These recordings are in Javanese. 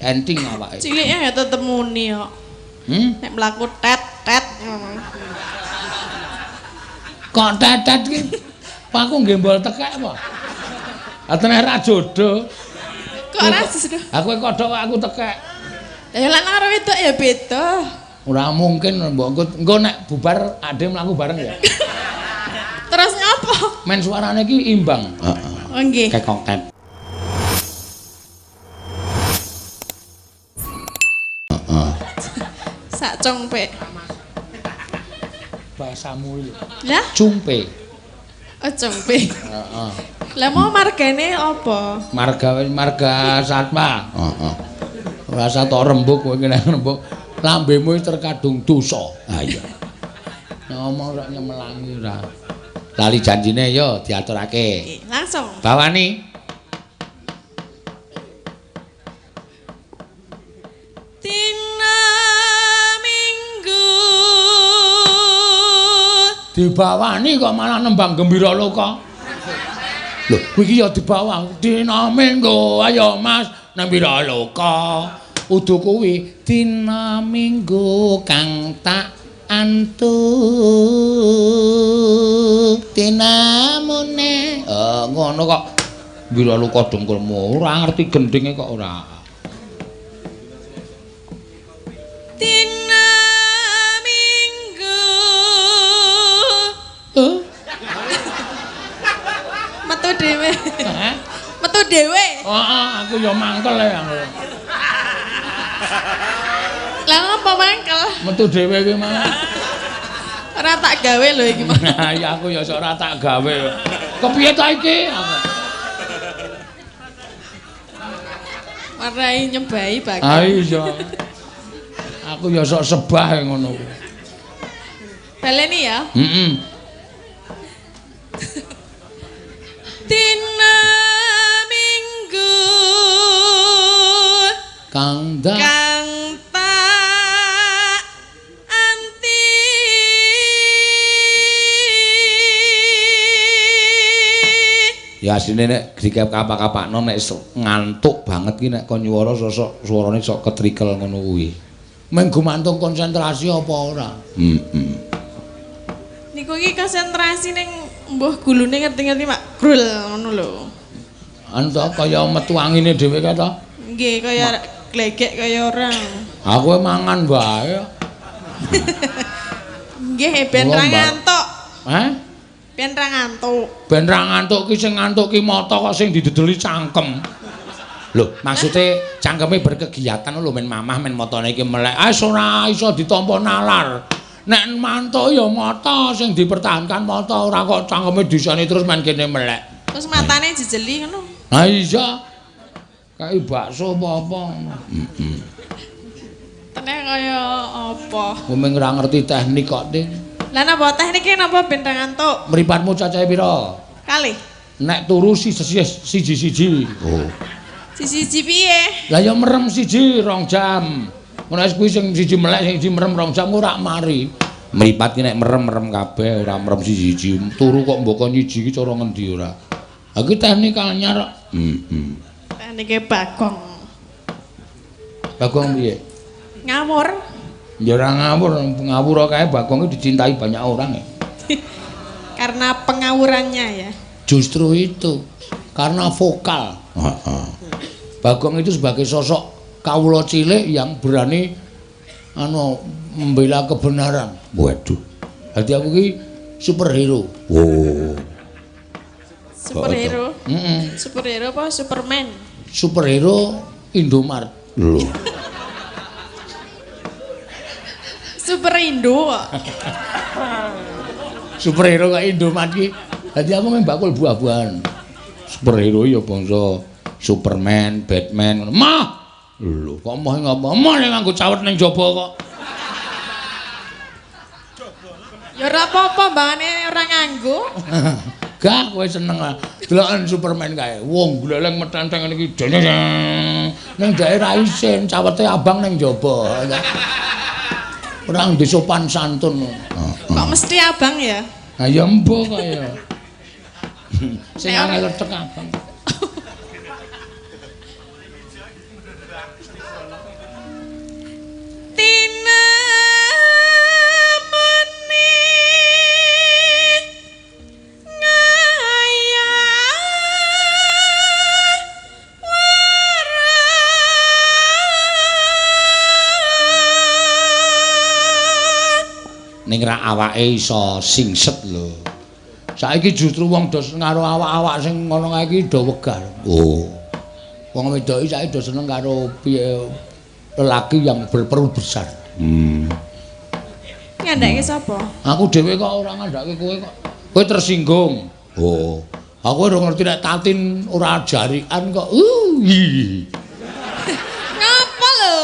Enting awake. Cilike ya tetep muni kok. Nek mlaku tet tet ngono. Kok tetet ki? Pak aku nggembol tekek apa? Atene ra jodoh. Kok ora jodoh? Aku kodhok aku tekek. Lah lanang karo wedok ya beda. Ora mungkin mbok engko nek bubar ade mlaku bareng ya. Terus ngopo? Men suarane iki imbang. Heeh. Oh nggih. Kekok tet. Heeh. Sak congpe. Bahasamu iki. Lah? Cumpe. Oh cumpe. Heeh. Lah mau margane apa? Marga marga satwa. Heeh. Ora usah tok rembug kowe iki nek rembug. Lambemu wis terkadung dosa. Ha iya. Ngomong ora nyemelangi ora. Lali janjine yo diaturake. Langsung. Bawani. Dina Minggu. Dibawani kok malah nembang gembira loka. Lho, kuwi iki ya dibawah. Dina Minggu, ayo Mas, nembira loka. Udu kuwi dina Minggu kang tak antuk dinamune. Ngono kok gembira loka dengkulmu ora ngerti gendinge kok ora. Dina Minggu. Metu dhewe. Heh? Metu dhewe. Heeh, aku ya mangkel ya. Lah ngapa mangkel? Metu dhewe iki malah. Ora tak gawe lho iki. Nah, ya aku ya sok ora tak gawe. Kepiye ta iki? Marai nyebai bakal. Ah iya. Aku ya sok sebah ngono kuwi. Baleni ya? Heeh. Dina Minggu kang tak anti. Ya asline nek dikap-kapakno nek ngantuk banget ki nek kon nyuwara sosok suarane sok ketrikel ngono kuwi. Mung gumantung konsentrasi apa ora? Heeh. Niku iki konsentrasi ning mbuh gulune ngerti-ngerti mak grul ngono lho. Anu to kaya metu angine dhewe kae to? Nggih, kaya glegek kaya ora. Aku mangan wae. Nggih, ben ra ngantuk. Heh? Ben ra ngantuk. Ben ra ngantuk ki sing ngantuk ki mata kok sing didedeli cangkem. Lho, maksude cangkeme berkegiatan lho men mamah men matane iki melek. Ah ora iso ditampa nalar. Nek mantuk ya mata sing dipertahankan mata ora kok cangkeme disani terus men kene melek. Terus matane jejeli ngono. Ha iya. Kayak bakso apa-apa. Heeh. Teneh kaya apa? Kowe mung ora ngerti teknik kok, Tin. Lah napa teknike napa ben ra ngantuk? Mripatmu cacahe pira? Kalih. Nek turu siji-siji. Oh. Siji-siji piye? Lah ya merem siji 2 jam. Ngono wis kuwi sing siji melek sing siji merem 2 jam ora mari. Mripat ki nek merem-merem kabeh ora merem siji-siji. Turu kok mbok kon nyiji ki cara ngendi ora? Ha ki teknik anyar kok. Heeh. Teknike Bagong. Bagong piye? Ngawur. Ya ora ngawur, ngawur kae Bagong iki dicintai banyak orang ya. Karena pengawurannya ya. Justru itu, karena vokal. Heeh. Bagong itu sebagai sosok kawula cilik yang berani anu membela kebenaran. Waduh. Dadi aku ki superhero. Oh. Superhero. Heeh. Superhero apa Superman? Superhero Indomart. Lho. Super Indo kok. Superhero kok Indomart ki. Dadi aku mung bakul buah-buahan. Superhero ya bangsa Superman, Batman ngono. Mah. Lho, kok moh ngapa? Moh nek nganggo cawet ning jaba kok. Ya ora apa-apa, mbangane ora nganggo. Gah kowe seneng lah. Deloken Superman kae. Wong gleleng metenteng ngene iki. Ning daerah isin, cawete abang ning jaba. Ora ndek sopan santun. Kok mesti abang ya? Ha ya embo kok ya. Sing angel tek abang. Ning ra awake iso singset lho. Saiki justru wong do karo awak-awak sing ngono kae iki do wegah. Oh. Wong wedok iki saiki do seneng karo piye lelaki yang berperut besar. Ngandhake sapa? Aku dhewe kok ora ngandhake kowe kok. Kowe tersinggung. Oh. Aku ora ngerti nek Tatin ora jarikan kok. Ngapa lho?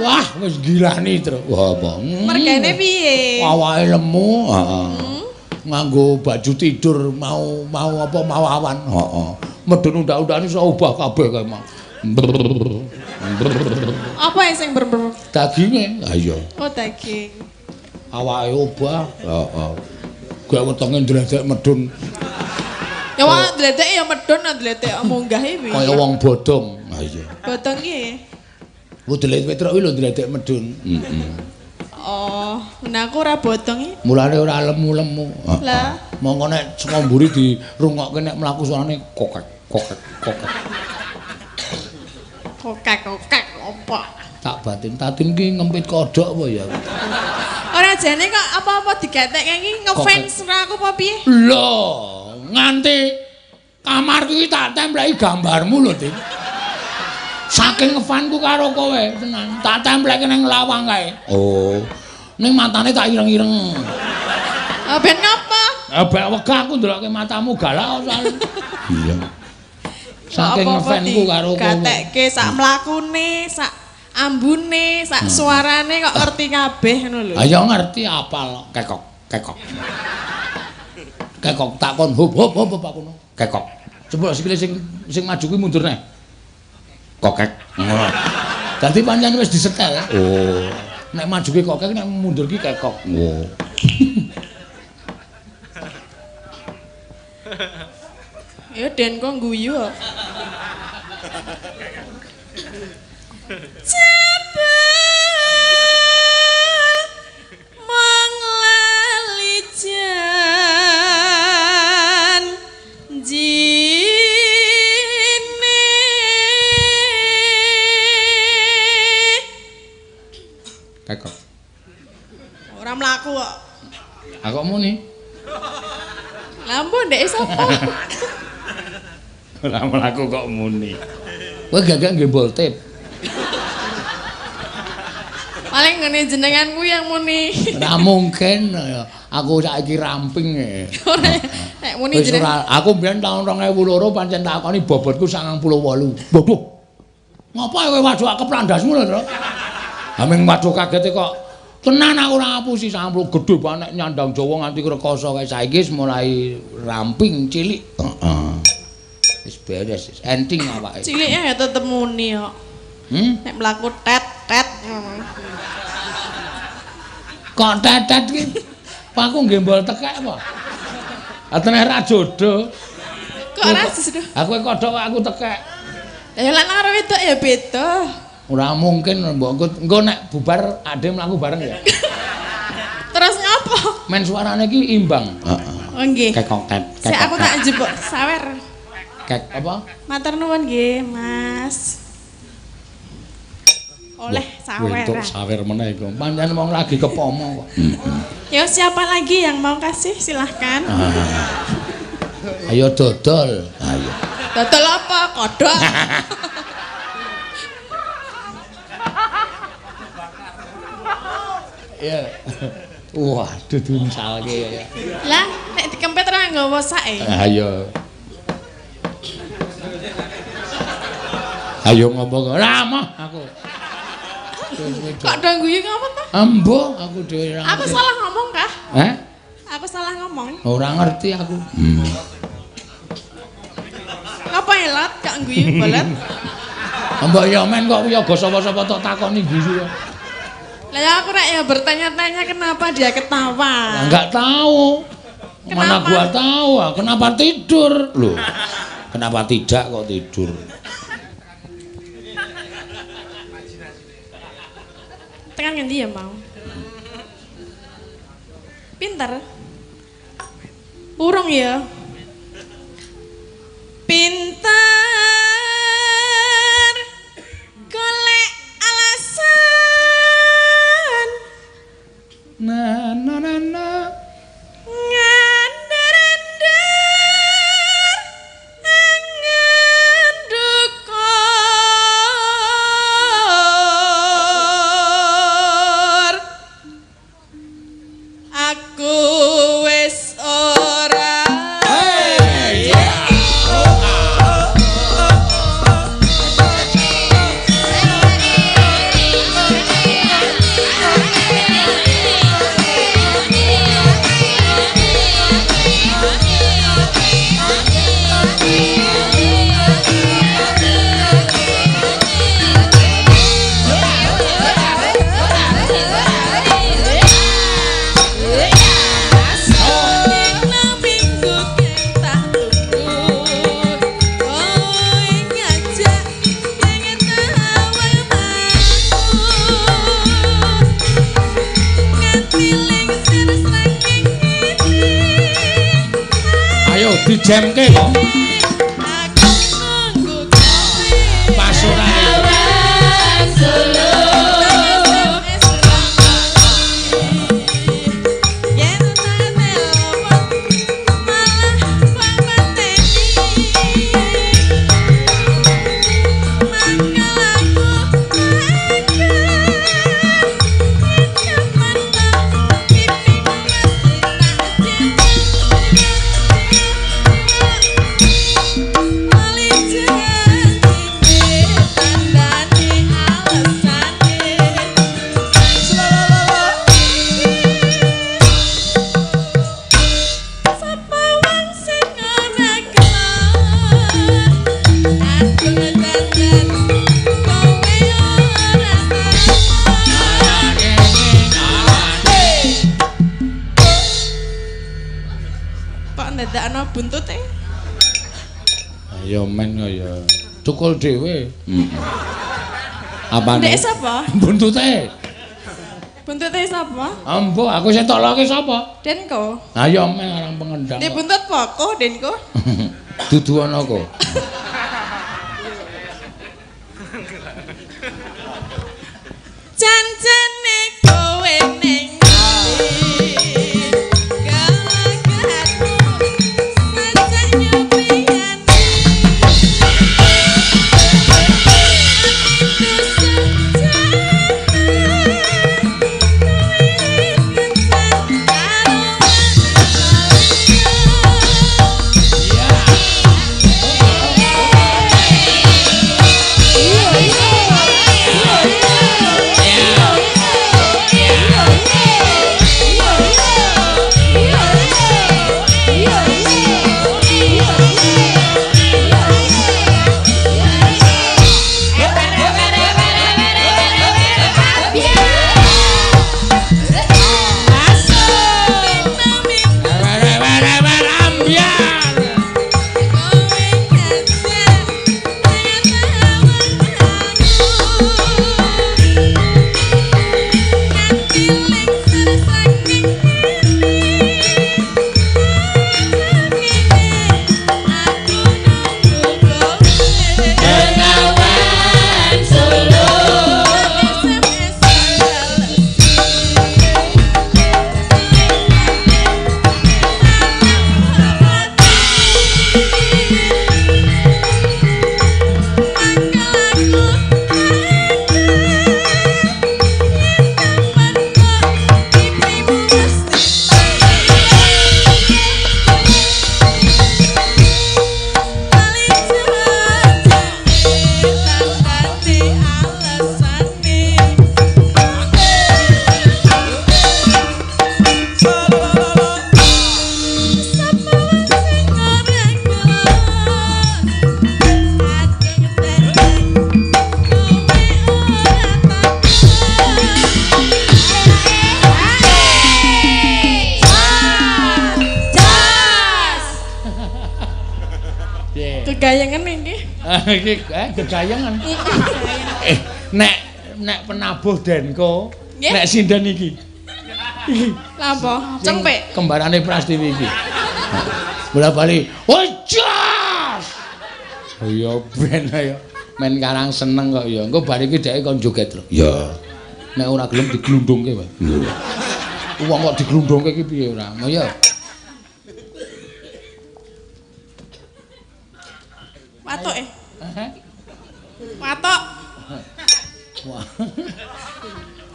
Wah, wis gilani, Tru. Wah, apa? Mergane piye? Awake lemu, heeh. Nganggo baju tidur mau mau apa mau awan. Heeh. Medun undak-undakane iso obah kabeh kae mau. Apa sing ber? Daginge. Ha iya. Oh, daging. Awake obah. Heeh. Gak wetenge ndledek medun. Ya wong ndledek ya medun, ndledek munggahe piye? Kaya wong bodong. Ha iya. Bodong ki. Wudelit Petruk kuwi lho ndledek medun. Heeh. Oh, nah aku ora bodong iki. Mulane ora lemu-lemu. Lah, mongko nek saka mburi dirungokke nek mlaku suarane kokek kokek kokek. Kokek kokek opo? Tak batin Tatin ki ngempit kodhok apa ya? Ora jane kok apa-apa digatek iki ngefans ora aku apa piye? Lho, nganti kamar kuwi tak templeki gambarmu lho, Tin. Saking ngefanku karo kowe, tenan. Tak templeki ning lawang kae. Oh. Ning matane tak ireng-ireng. Ah ben ngapa? Ah ben wegah aku ndelokke matamu galak kok. Iya. Saking ngefanku karo kowe. Gatekke sak mlakune, sak ambune, sak suarane kok ngerti kabeh ngono lho. Ayo ngerti apal kekok, kekok. Kekok takon hop hop hop aku ngono. Kekok. Coba sikile sing sing maju kuwi mundur neh. Kokek. Ngono. Dadi pancen wis disetel. Oh. Nek maju ki kokek, nek mundur ki kekok. Oh. Ya Den kok guyu kok. Jebul mong lali janjine. Kekok. Ora mlaku kok. Aku muni. Lah mbok ndek sapa? Ora mlaku kok muni. Kowe gagak nggih bol tip. Paling ngene jenengan kuwi yang muni. Ora mungkin aku saiki ramping e. Ora nek muni jenengan. Aku mbiyen taun 2002 pancen takoni bobotku 98. Waduh. Ngapa kowe waduh keplandasmu lho, Tru? Aming waduh kagete kok. Tenan aku ora ngapusi 90 gedhe banget nek nyandang Jawa nganti rekoso kae saiki wis mulai ramping cilik. Heeh. Wis beres, enting awake. Cilike ya tetep muni kok. Nek mlaku tet tet ngono. Kok tetet ki? Aku nggembol tekek apa? Atene ra jodoh. Kok ora jodoh? Aku kodhok aku tekek. Ya lan karo wedok ya beda. Ora mungkin mbok engko nek bubar ade mlaku bareng ya. Terus ngopo? Men suarane iki imbang. Heeh. Oh nggih. Kekok tet. Sik aku tak njupuk sawer. Kek apa? Matur nuwun nggih, Mas. Oleh sawer. Entuk sawer meneh iku. Pancen wong lagi kepomo kok. Ya siapa lagi yang mau kasih silahkan. Ayo dodol. Ayo. Dodol apa? Kodhok. Ya. Waduh dunsalke ya. Lah nek dikempet ora nggawa sake. Ayo. Ayo ngomong ora moh aku. Kok do guyu ngapa ta? Embuh aku dhewe ora. Aku salah ngomong kah? Heh? Aku salah ngomong. Ora ngerti aku. Ngapa elot kok guyu bolet? Mbok ya men kok yoga sapa-sapa tok takoni guyu. Lah ya aku rek ya bertanya-tanya kenapa dia ketawa. Enggak tahu. Kenapa? Mana gua tahu, kenapa tidur? Loh. Kenapa tidak kok tidur? Tekan ngendi ya mau? Pinter. Urung ya. Pinter golek alasan. Na na na Dijemke kok. Pas ora buntute. Ayo men ya. Tukul dhewe. Heeh. Apane? Ndek sapa? Buntute. Buntute sapa? Ambo, aku sing toloke sapa? Denko. Ayo men orang pengendang. Ndek buntut poko Denko. Dudu ana kok. Cancane kowe ning Gegayangan iki. Iki gegayangan. Nek nek penabuh Denko, nek sinden iki. Iki. Lha apa? Cempik. Kembarane Prastiwi iki. Bola bali. Oh jas. Oh ya ben ayo. Men karang seneng kok ya. Engko bar iki dheke kon joget lho. Ya. Nek ora gelem diglundungke wae. Lho. Wong kok diglundungke iki piye ora? Oh ya. Watuk eh. Watuk.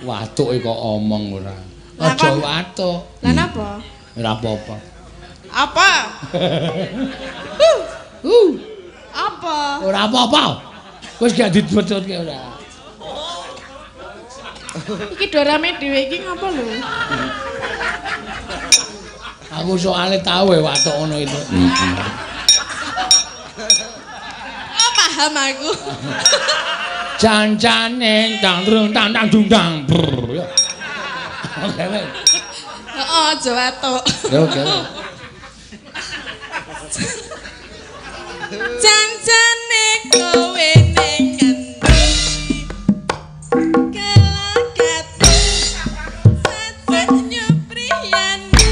Watuk kok omong ora. Aja watuk. Lah napa? Ora apa-apa. Apa? Apa? Ora apa-apa. Wis gak dibetutke ora. Iki dorame dhewe iki ngapa lho? Aku soalnya tahu ya watuk ngono itu. Oh, paham aku. Jancane tang trung tang tang dung tang. Oke. Heeh, aja watuk. Ya oke. Jancane kowe ning ngendi? Kelakatu sajak nyupriyani.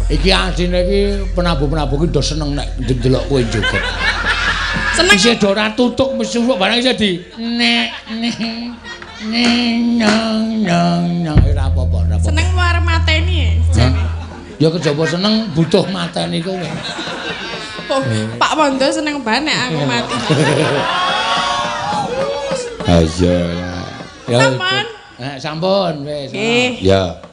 Iki asline iki penabuh-penabuh ki do seneng nek ndelok kowe joget. Seneng. Isih do ora tutuk mesti barang isih di nek nek neng nang nang ora apa-apa, ora apa-apa. Seneng arep mateni ya. Jane. Ya kejaba seneng butuh mateni kowe. Oh, Pak Wondo seneng banget nek aku mati. Ayo. Ya. Sampun. Sampun wis. Nggih. Ya.